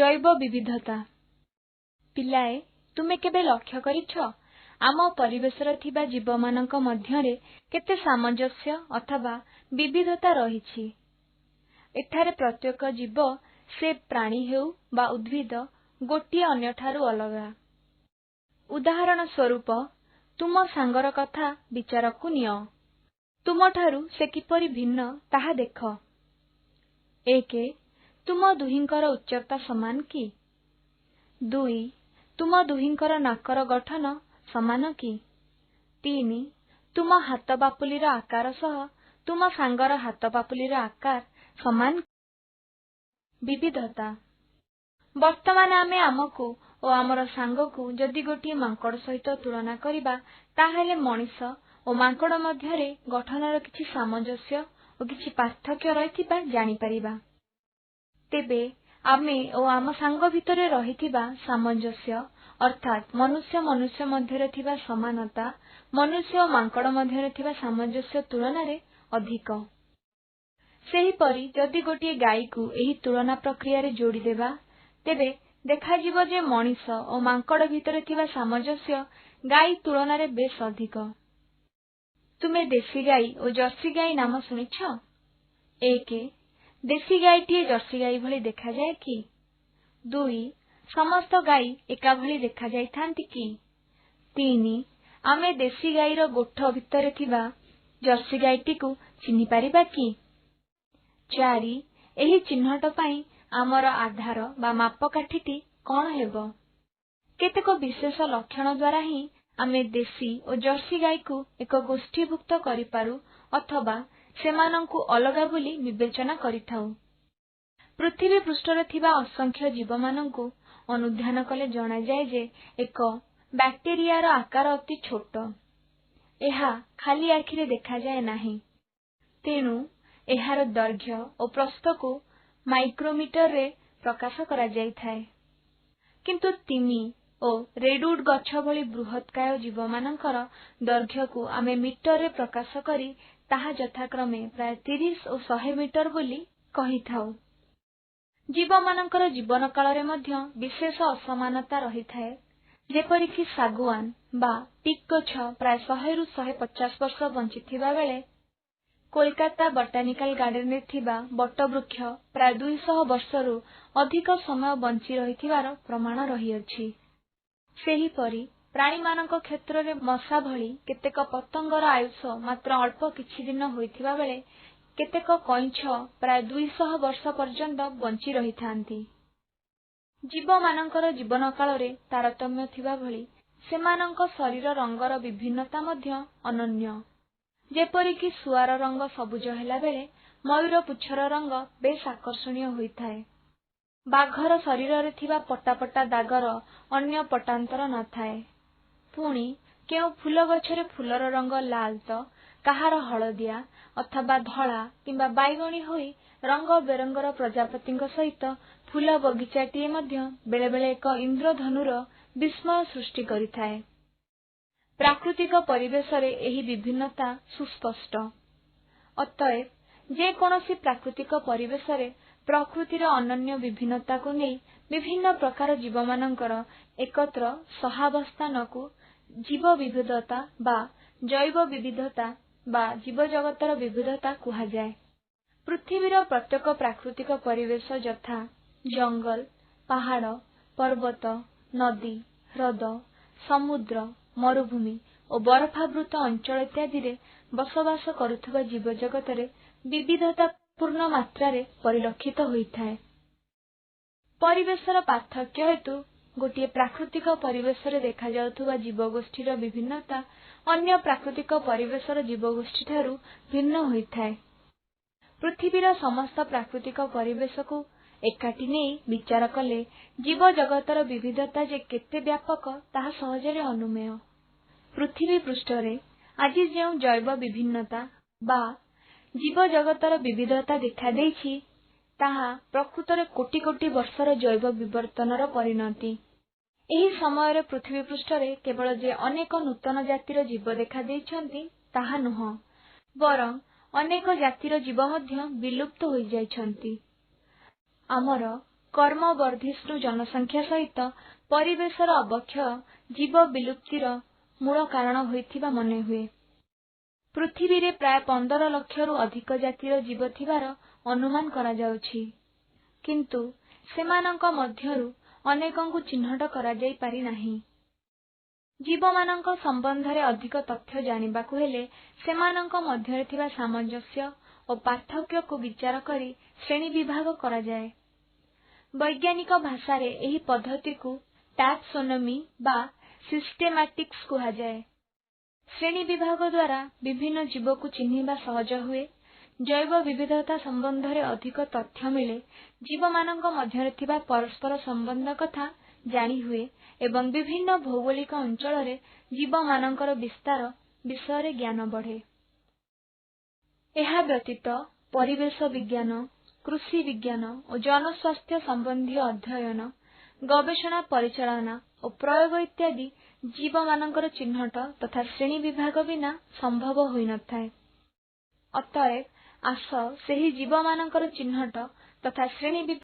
ଜୈବ ବିବିଧତା। ପିଲାଏ, ତୁମେ କେବେ ଲକ୍ଷ୍ୟ କରିଛ, ଆମ ପରିବେଶରେ ଥିବା ଜୀବମାନଙ୍କ ମଧ୍ୟରେ କେତେ ସାମଞ୍ଜସ୍ୟ ଅଥବା ବିବିଧତା ରହିଛି? ଏଠାରେ ପ୍ରତ୍ୟେକ ଜୀବ, ସେ ପ୍ରାଣୀ ହେଉ ବା ଉଦ୍ଭିଦ, ଗୋଟିଏ ଅନ୍ୟଠାରୁ ଅଲଗା। ଉଦାହରଣ ସ୍ୱରୂପ ତୁମ ସାଙ୍ଗର କଥା ବିଚାରକୁ ନିଅ। ତୁମଠାରୁ ସେ କିପରି ଭିନ୍ନ ତାହା ଦେଖ। 1. ତୁମ ଦୁହିଁଙ୍କର ଉଚ୍ଚତା ସମାନ କି? 2. ତୁମ ଦୁହିଁଙ୍କର ନାକର ଗଠନ ସମାନ କି? 3. ତୁମ ହାତ ପାପୁଲିର ଆକାର ସହ ତୁମ ସାଙ୍ଗର ହାତ ପାପୁଲିର ଆକାର ସମାନ? ବିବିଧତା। ବର୍ତ୍ତମାନ ଆମେ ଆମକୁ ଓ ଆମର ସାଙ୍ଗକୁ ଯଦି ଗୋଟିଏ ମାଙ୍କଡ଼ ସହିତ ତୁଳନା କରିବା, ତାହାହେଲେ ମଣିଷ ଓ ମାଙ୍କଡ଼ ମଧ୍ୟରେ ଗଠନର କିଛି ସାମଞ୍ଜସ୍ୟ ଓ କିଛି ପାର୍ଥକ୍ୟ ରହିଥିବା ଜାଣିପାରିବା। ତେବେ ଆମେ ଓ ଆମ ସାଙ୍ଗ ଭିତରେ ରହିଥିବା ସାମଞ୍ଜସ୍ୟ, ଅର୍ଥାତ୍ ମନୁଷ୍ୟ ମନୁଷ୍ୟ ମଧ୍ୟରେ ଥିବା ସମାନତା, ମନୁଷ୍ୟ ଓ ମାଙ୍କଡ଼ ମଧ୍ୟରେ ଥିବା ସାମଞ୍ଜସ୍ୟ ତୁଳନାରେ ଅଧିକ। ସେହିପରି ଯଦି ଗୋଟିଏ ଗାଈକୁ ଏହି ତୁଳନା ପ୍ରକ୍ରିୟାରେ ଯୋଡ଼ିଦେବା, ତେବେ ଦେଖାଯିବ ଯେ ମଣିଷ ଓ ମାଙ୍କଡ଼ ଭିତରେ ଥିବା ସାମଞ୍ଜସ୍ୟ ଗାଈ ତୁଳନାରେ ବେଶ୍ ଅଧିକ। ତୁମେ ଦେଶୀ ଗାଈ ଓ ଜର୍ସି ଗାଈ ନାମ ଶୁଣିଛ? 1. ଦେଶୀ ଗାଈଟିଏ ଜର୍ସି ଗାଈ ଭଳି ଦେଖାଯାଏ କି? 2. ସମସ୍ତ ଗାଈ ଏକା ଭଳି ଦେଖାଯାଇଥାନ୍ତି କି? 3. ଆମେ ଦେଶୀ ଗାଈର ଗୋଠ ଭିତରେ ଥିବା ଜର୍ସି ଗାଈଟିକୁ ଚିହ୍ନିପାରିବା କି? 4. ଏହି ଚିହ୍ନଟ ପାଇଁ ଆମର ଆଧାର ବା ମାପକାଠିଟି କଣ ହେବ? କେତେକ ବିଶେଷ ଲକ୍ଷଣ ଦ୍ୱାରା ହିଁ ଆମେ ଦେଶୀ ଓ ଜର୍ସି ଗାଈକୁ ଏକ ଗୋଷ୍ଠୀଭୁକ୍ତ କରିପାରୁ ଅଥବା ସେମାନଙ୍କୁ ଅଲଗା ବୋଲି ବିବେଚନା କରିଥାଉ। ପୃଥିବୀ ପୃଷ୍ଠରେ ଥିବା ଅସଂଖ୍ୟ ଜୀବମାନଙ୍କୁ ଅନୁଧ୍ୟାନ କଲେ ଜଣାଯାଏ ଯେ ଏକ ବ୍ୟାକ୍ଟେରିଆର ଆକାର ଅତି ଛୋଟ। ଏହା ଖାଲି ଆଖିରେ ଦେଖାଯାଏ ନାହିଁ। ତେଣୁ ଏହାର ଦୈର୍ଘ୍ୟ ଓ ପ୍ରସ୍ଥକୁ ମାଇକ୍ରୋମିଟରରେ ପ୍ରକାଶ କରାଯାଇଥାଏ। କିନ୍ତୁ ତିମି ଓ ରେଡ୍ଉଡ୍ ଗଛ ଭଳି ବୃହତ୍କାୟ ଜୀବମାନଙ୍କର ଦୈର୍ଘ୍ୟକୁ ଆମେ ମିଟରରେ ପ୍ରକାଶ କରି ତାହା ଯଥାକ୍ରମେ ପ୍ରାୟ 30 ଓ 100 ମିଟର ବୋଲି କହିଥାଉ। ଜୀବମାନଙ୍କର ଜୀବନକାଳରେ ମଧ୍ୟ ବିଶେଷ ଅସମାନତା ରହିଥାଏ। ଯେପରିକି ଶାଗୁଆନ ବା ଟିକ୍ ଗଛ ପ୍ରାୟ 100ରୁ 150 ବର୍ଷ ବଞ୍ଚିଥିବା ବେଳେ କୋଲକାତା ବଟାନିକାଲ ଗାର୍ଡେନରେ ଥିବା ବଟବୃକ୍ଷ ପ୍ରାୟ 200 ବର୍ଷରୁ ଅଧିକ ସମୟ ବଞ୍ଚି ରହିଥିବାର ପ୍ରମାଣ ରହିଅଛି। ସେହିପରି ପ୍ରାଣୀମାନଙ୍କ କ୍ଷେତ୍ରରେ ମଶା ଭଳି କେତେକ ପତଙ୍ଗର ଆୟୁଷ ମାତ୍ର ଅଳ୍ପ କିଛି ଦିନ ହୋଇଥିବା ବେଳେ କେତେକ କଇଁଛ ପ୍ରାୟ 200 ବର୍ଷ ପର୍ଯ୍ୟନ୍ତ ବଞ୍ଚି ରହିଥାନ୍ତି। ଜୀବମାନଙ୍କର ଜୀବନକାଳରେ ତାରତମ୍ୟ ଥିବା ଭଳି ସେମାନଙ୍କ ଶରୀର ରଙ୍ଗର ବିଭିନ୍ନତା ମଧ୍ୟ ଅନନ୍ୟ। ଯେପରିକି ଶୁଆର ରଙ୍ଗ ସବୁଜ ହେଲାବେଳେ ମୟୂର ପୁଚ୍ଛର ରଙ୍ଗ ବେଶ୍ ଆକର୍ଷଣୀୟ ହୋଇଥାଏ। ବାଘର ଶରୀରରେ ଥିବା ପଟା ପଟା ଦାଗର ଅନ୍ୟ ପଟାନ୍ତର ନଥାଏ। ପୁଣି କେଉଁ ଫୁଲ ଗଛରେ ଫୁଲର ରଙ୍ଗ ଲାଲ ତ କାହାର ହଳଦିଆ ଅଥବା ଧଳା କିମ୍ବା ବାଇଗଣୀ ହୋଇ ରଙ୍ଗ ବେରଙ୍ଗର ପ୍ରଜାପତିଙ୍କ ସହିତ ଫୁଲ ବଗିଚାଟିଏ ମଧ୍ୟ ବେଳେବେଳେ ଏକ ଇନ୍ଦ୍ରଧନୁର ବିସ୍ମୟ ସୃଷ୍ଟି କରିଥାଏ। ପ୍ରାକୃତିକ ପରିବେଶରେ ଏହି ବିଭିନ୍ନତା ସୁସ୍ପଷ୍ଟ। ଅତଏବ ଯେ କୌଣସି ପ୍ରାକୃତିକ ପରିବେଶରେ ପ୍ରକୃତିର ଅନନ୍ୟ ବିଭିନ୍ନତାକୁ ନେଇ ବିଭିନ୍ନ ପ୍ରକାର ଜୀବମାନଙ୍କର ଏକତ୍ର ସହାବସ୍ଥାନକୁ ଜୀବ ବିବିଧତା ବା ଜୈବ ବିବିଧତା ବା ଜୀବଜଗତର ବିବିଧତା କୁହାଯାଏ। ପୃଥିବୀର ପ୍ରତ୍ୟେକ ପ୍ରାକୃତିକ ପରିବେଶ ଯଥା ଜଙ୍ଗଲ, ପାହାଡ଼, ପର୍ବତ, ନଦୀ, ହ୍ରଦ, ସମୁଦ୍ର, ମରୁଭୂମି ଓ ବରଫାବୃତ ଅଞ୍ଚଳ ଇତ୍ୟାଦିରେ ବସବାସ କରୁଥିବା ଜୀବଜଗତରେ ବିବିଧତା ପୂର୍ଣ୍ଣ ମାତ୍ରାରେ ପରିଲକ୍ଷିତ ହୋଇଥାଏ। ପରିବେଶର ପାର୍ଥକ୍ୟ ହେତୁ ଗୋଟିଏ ପ୍ରାକୃତିକ ପରିବେଶରେ ଦେଖାଯାଉଥିବା ଜୀବଗୋଷ୍ଠୀର ବିଭିନ୍ନତା ଅନ୍ୟ ପ୍ରାକୃତିକ ପରିବେଶର ଜୀବଗୋଷ୍ଠୀଠାରୁ ଭିନ୍ନ ହୋଇଥାଏ। ପୃଥିବୀର ସମସ୍ତ ପ୍ରାକୃତିକ ପରିବେଶକୁ ଏକାଠି ନେଇ ବିଚାର କଲେ ଜୀବଜଗତର ବିବିଧତା ଯେ କେତେ ବ୍ୟାପକ ତାହା ସହଜରେ ଅନୁମେୟ। ପୃଥିବୀ ପୃଷ୍ଠରେ ଆଜି ଯେଉଁ ଜୈବ ବିଭିନ୍ନତା ବା ଜୀବଜଗତର ବିବିଧତା ଦେଖାଦେଇଛି, ତାହା ପ୍ରକୃତରେ କୋଟି କୋଟି ବର୍ଷର ଜୈବ ବିବର୍ତ୍ତନର ପରିଣତି। ଏହି ସମୟରେ ପୃଥିବୀ ପୃଷ୍ଠରେ କେବଳ ଯେ ଅନେକ ନୂତନ ଜାତିର ଜୀବ ଦେଖାଦେଇଛନ୍ତି ତାହା ନୁହଁ, ବରଂ ଅନେକ ଜାତିର ଜୀବ ମଧ୍ୟ ବିଲୁପ୍ତ ହୋଇଯାଇଛନ୍ତି। ଆମର କ୍ରମବର୍ଦ୍ଧିଷ୍ଣୁ ଜନସଂଖ୍ୟା ସହିତ ପରିବେଶର ଅବକ୍ଷୟ ଜୀବ ବିଲୁପ୍ତିର ମୂଳ କାରଣ ହୋଇଥିବା ମନେହୁଏ। ପୃଥିବୀରେ ପ୍ରାୟ 15 ଲକ୍ଷରୁ ଅଧିକ ଜାତିର ଜୀବ ଥିବାର ଅନୁମାନ କରାଯାଉଛି। କିନ୍ତୁ ସେମାନଙ୍କ ମଧ୍ୟରୁ ଅନେକଙ୍କୁ ଚିହ୍ନଟ କରାଯାଇ ପାରିନାହିଁ। ଜୀବମାନଙ୍କ ସମ୍ବନ୍ଧରେ ଅଧିକ ତଥ୍ୟ ଜାଣିବାକୁ ହେଲେ ସେମାନଙ୍କ ମଧ୍ୟରେ ଥିବା ସାମଞ୍ଜସ୍ୟ ଓ ପାର୍ଥକ୍ୟକୁ ବିଚାର କରି ଶ୍ରେଣୀବିଭାଗ କରାଯାଏ। ବୈଜ୍ଞାନିକ ଭାଷାରେ ଏହି ପଦ୍ଧତିକୁ ଟାକ୍ସୋନୋମି ବା ସିଷ୍ଟେମାଟିକ୍ସ କୁହାଯାଏ। ଶ୍ରେଣୀବିଭାଗ ଦ୍ୱାରା ବିଭିନ୍ନ ଜୀବକୁ ଚିହ୍ନିବା ସହଜ ହୁଏ, ଜୈବ ବିବିଧତା ସମ୍ବନ୍ଧରେ ଅଧିକ ତଥ୍ୟ ମିଳେ, ଜୀବମାନଙ୍କ ମଧ୍ୟରେ ଥିବା ପରସ୍ପର ସମ୍ବନ୍ଧ କଥା ଜାଣିହୁଏ ଏବଂ ବିଭିନ୍ନ ଭୌଗୋଳିକ ଅଞ୍ଚଳରେ ଜୀବମାନଙ୍କର ବିସ୍ତାର ବିଷୟରେ ଜ୍ଞାନ ବଢ଼େ। ଏହା ବ୍ୟତୀତ ପରିବେଶ ବିଜ୍ଞାନ, କୃଷି ବିଜ୍ଞାନ ଓ ଜନସ୍ୱାସ୍ଥ୍ୟ ସମ୍ବନ୍ଧୀୟ ଅଧ୍ୟୟନ, ଗବେଷଣା, ପରିଚାଳନା ଓ ପ୍ରୟୋଗ ଇତ୍ୟାଦି ଜୀବମାନଙ୍କର ଚିହ୍ନଟ ତଥା ଶ୍ରେଣୀବିଭାଗ ବିନା ସମ୍ଭବ ହୋଇନଥାଏ। ଅତଏବ ଆସ ସେହି ଜୀବମାନଙ୍କର ଚିହ୍ନଟ ତଥା ଶ୍ରେଣୀବିଭାଗ